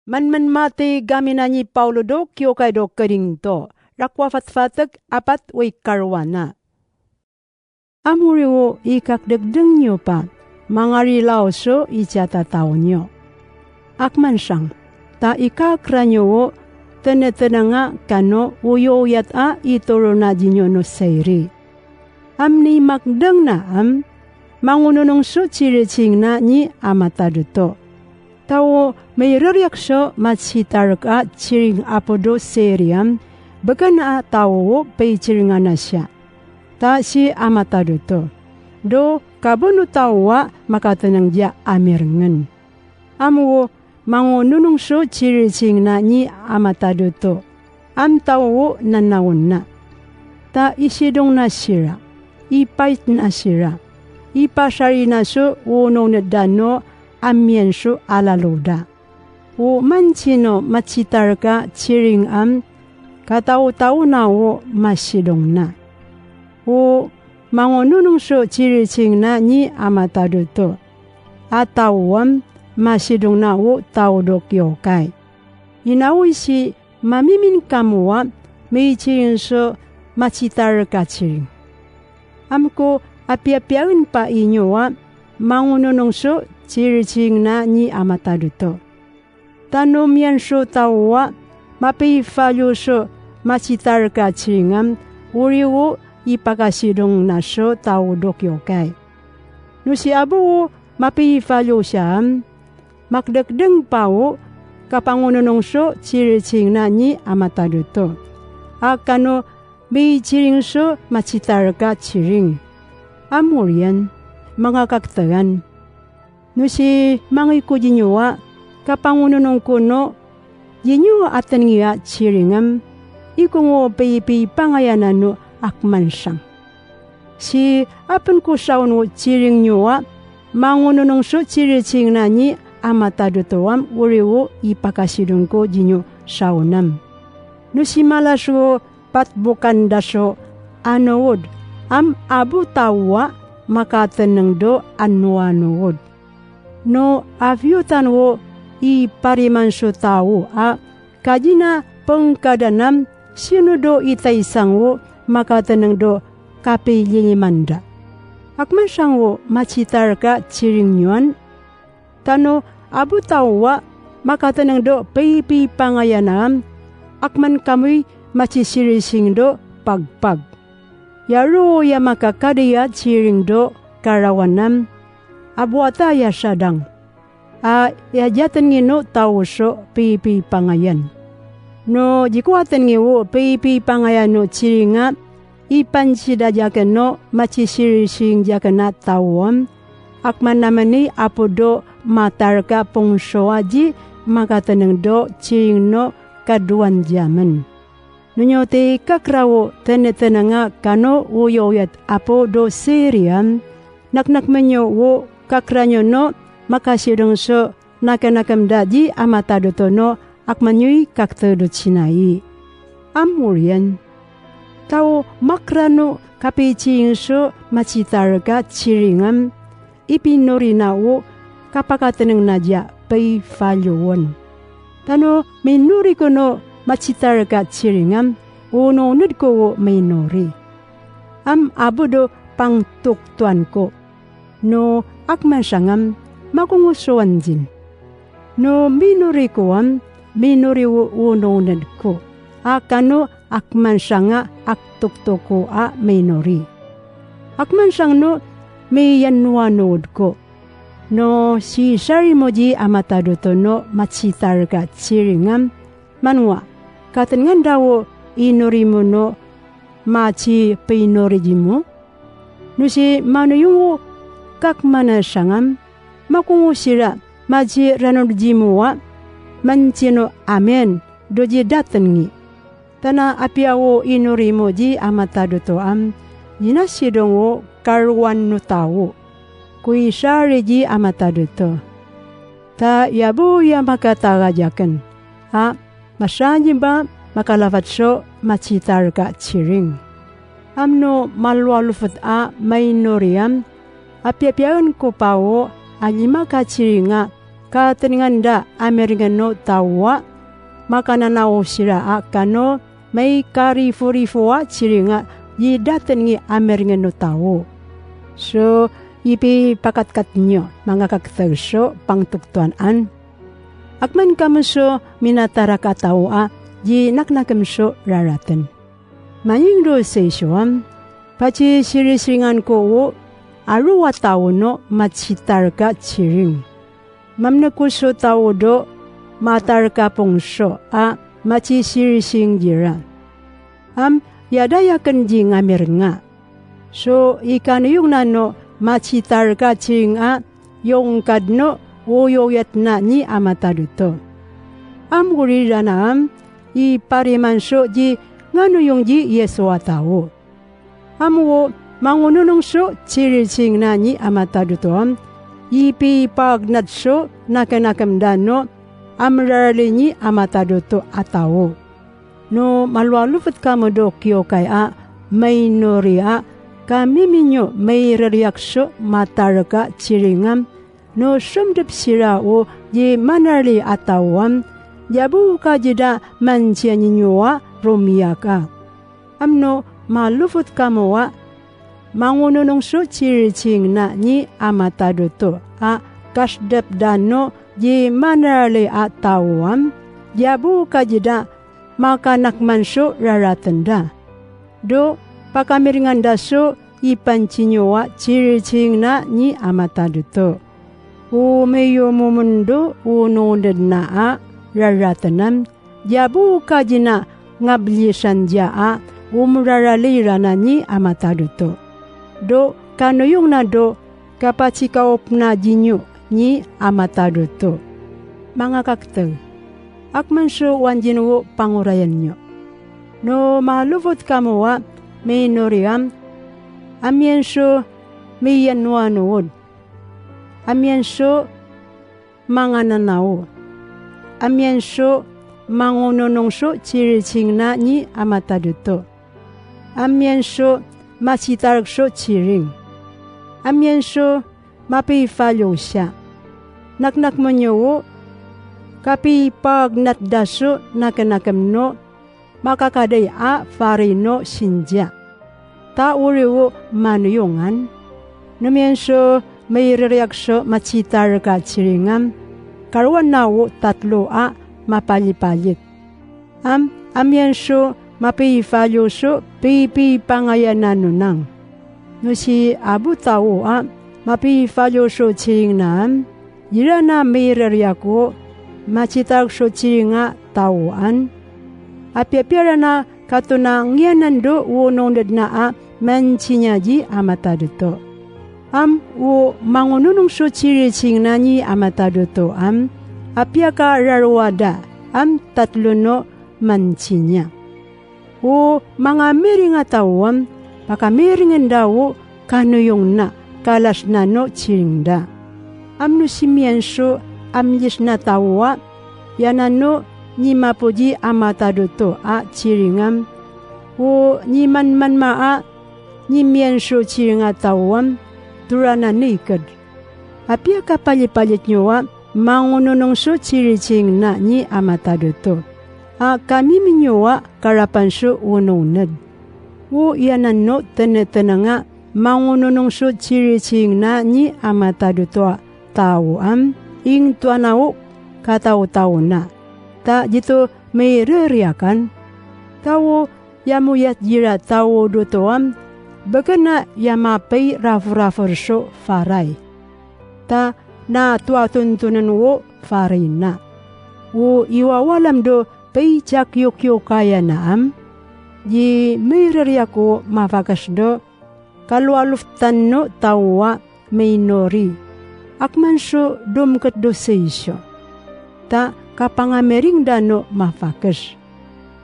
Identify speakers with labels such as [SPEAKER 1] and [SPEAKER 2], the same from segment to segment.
[SPEAKER 1] Man mati gaminani Paulo do kiyokay do kering to, rakwa fatfatek apat way karwana. Amuriwo ikakdegdeng nyo pa, mangarilaw so ijatataw nyo. Akman sang, ta ikakranyo wo, tenetenanga kano uyoyat a itoro na jinyo no seiri. Amni makdeng na am, mangununong so chiriching na ni amataduto. Tawo may raryak so matsitark a chiring apodo seriam, baga na tawo pay chiringa na siya. Ta si amataduto. Do kabuno tawa makatanang dia amirngen. Amwo mangununong so chiriching na ni amataduto. Am tawo nanawon na. Ta isidong na sira. Ipait na sira. Ipasari na so uno na dano amien so alaloda. O manchino machitarka chiring am katao-tao na wo masidong na. O mangununong so chiriching na ni amataduto. Atawam masidong na wo tao do kyokay. Inawi si mamimin kamuwa may chiring so machitarka chiring. Amko apiapiain pa inyo wa mangununong so chiriching na ni amataduto. Tanomian so tawa mapifalyo so machitarka chiringam uriwo ipakasidong na so tao do kyokay. No si abu mapifalyo siyam, makdagdeng pawo kapangununong so chiriching na ni amataduto. Akano may chiring so machitarka chiring. Amurian, mga kaktagan. No si mangikudinyowa, kapangununong kuno, yinyo atan ngiya chiringam, ikungo pipi pangayanan no akmansang. Si apan ko saon wo chiring nyowa, mangununong so chiriching na ni amatadutoam uriwo ipakasidong ko jinyo saonam. No si malaso patbukan daso anowod, am abu tawa makateneng do anuanuod. No avyutan wo i parimanso tao a kajina pengkadanam sinudo itaisang wo makateneng do kapilimanda. Akman sang wo machitarka chiring nyuan, tano abu tawa makateneng do pipi pangayanam, akman kamuy macisirising do pagpag. Yaro ya makakadiya chiring do karawanam, abuata ya sadang. A yajatan ngino tao so pipi pangayan. No jikuatan ngiwo pipi pangayan no chiringa, ipansida jaken no macisirising jakena tawam, akman namani apodo matarka pongsoaji makateneng do chiring no kaduan jaman. Nunyo te kakrawo tenetenanga kano uyoyat apo do seriam, naknak menyo wo kakranyo no makasidong so nakanakam daji amataduto no akmanyui kaktedo chinai. Amurian, tao makrano kapiching so machitarka chiringam, ipinori na wo kapakateneng naja pei falyuon. Tano minuri ko no machitarka chiringam, uno ko wo minori. Am abudo pangtuktuan ko. No akmansangam makungusuan jin. No minori ko am, minori wo uno ko. Akano akmansanga aktuktuko a minori. Akmansang no miyanuanod ko. No si sarimoji amataduto no machitarka chiringam, manwa katengan dawo inori mo no machi pinori jimo. No si manuyungo kakmana sangam, makungusira machi ranod jimo wa, manchino amen doji datengi. Tana apiawo inori mo ji amataduto am, jinasidong wo karwan no tawo. Kui sari ji amataduto. Ta yabu ya makataga jaken. A masanjin ba makalafatso machitarka chiring. Amno malwalufat a mainoriam, apiapiaon ko pawo alima ka chiringa Kateningan da American no tawa makanana sira a kano may karifurifua chiringa yi datengi American no tawo. So ipi pakatkat nyo mga kaktagso pangtuktuan an. Akman kamuso minatarak ataw a yi naknakemso raraten. Maying ro seisyoam pachi sirisiringan ko wo aruwa tao no machitarka chiring. Mamnakuso tao do matarka pongso a machisirisiring jira. Am yadayakan ji ngamir nga. So ikanuyong nano machitarka chiring a yung kadno uyoyat na ni amataduto. Am gurira na am i parimanso ji nganuyong ji Yesu atao. Am wo mangununong so chirising na ni amataduto am ipi pagnatso nakanakamdano amrarali ni amataduto atao. No malualufot kamo do kiyokay a may noria kami minyo may reaksyo matarka chiringam no sumdep sira o yi manarli atawam yabu kajida manchia ninyoa romiaka. Amno malufot kamoa mangununong so chiriching na ni amataduto a kasdep dano yi manarli atawam yabu kajida makanakmanso raratenda. Do pakamiringan daso ipancinyoa chiriching na ni amataduto. Umeyo mumundo ununded na a raratanam yabu kajina ngablisan ja a umraralira na ni amataduto. Do kanuyong na do kapachikaop na jinyo ni amataduto. Mga kakteng, akmanso wanjinwo pangurayan nyo. No malufot kamuwa may noriam amienso may yanuanuod. Amienso mangananaw. Amienso mangununongso chiriching na ni amataduto. Amienso masitarkso chiring. Amienso mapifalyo siya. Naknak mo nyo kapipagnatdaso nakanakamno makakaday a farino sinja. Tauriwo manuyungan. Numienso may reaksyo machitarka chiringam karuan nawo tatlo a mapalipalit. Am amienso mapifalyoso pipi pangayananunang. No si abu tao a mapifalyoso chiringnam irana may reako machitarkso chiringa tauan. Apiapira na katunang yanando unonded na a manchinyaji amataduto. Am wo mangununong so chiriching na ni amataduto am apiaka rarwada am tatlo no manchinya. O mga miringa tawam pakamiringan daw kanuyong na kalas na no chiringda. Am no simienso amlis na tawa yanano ni mapuji amataduto a chiringam o ni manman maa ni mienso chiringa tawam durana nikad. Apia kapalipalit nyowa mangununong so chiriching na ni amataduto. A kami minyowa karapanso ununad. O yanan no tenetenanga mangununong so chiriching na ni amataduto tao am ing tuanao katao-tao na. Ta jito may reriakan. Tao yamuyat jira tao dutoam bakana yamapay rafurafurso faray. Ta na tuatuntunan wo faray na. Wo iwawalam do pay chakyokyo kaya na am. Ji may reriako mafakas do kalualuftan no tawa may nori. Akmanso dumkat do seisyo. Ta kapangamering dano mafakas.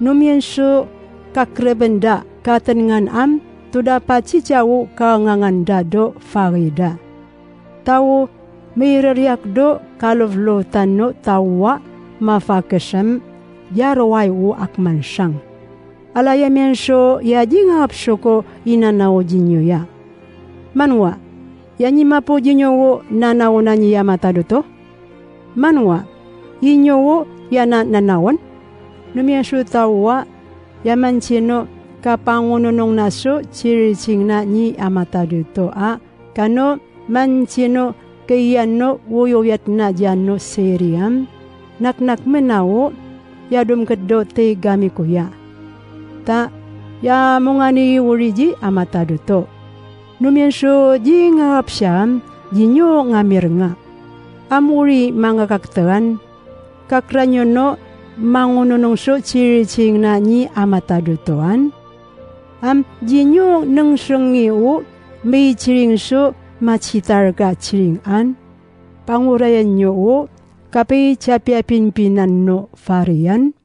[SPEAKER 1] Numienso kakrebenda katengan am tuda pacicawu kanganganda do farida. Tawo mireriak do kalovlo tano tawa mafakasam yarowai wu akmansang. Alayamienso yajinga apsoko inanao jinyo ya. Manwa, yanyimapo jinyo wo nanao nanyi yamataduto? Manwa, inyo yana nanawan? Numian tawa, yaman chino kapangununong naso chiriching na ni amataduto a kano manchino kayano wuyuyat na jano seriam naknak menawo yadum kedo te gami kuya ta ya mungani wuriji amataduto numian ji ngapsyam jinyo ngamirnga amuri mangakaktean kakranyono mangununong so chiriching na ni amatadutoan am jinyo nengsengi u mei chiring so machitarga chiring an pangurayan nyo u kapi chapia pinpinan no farian.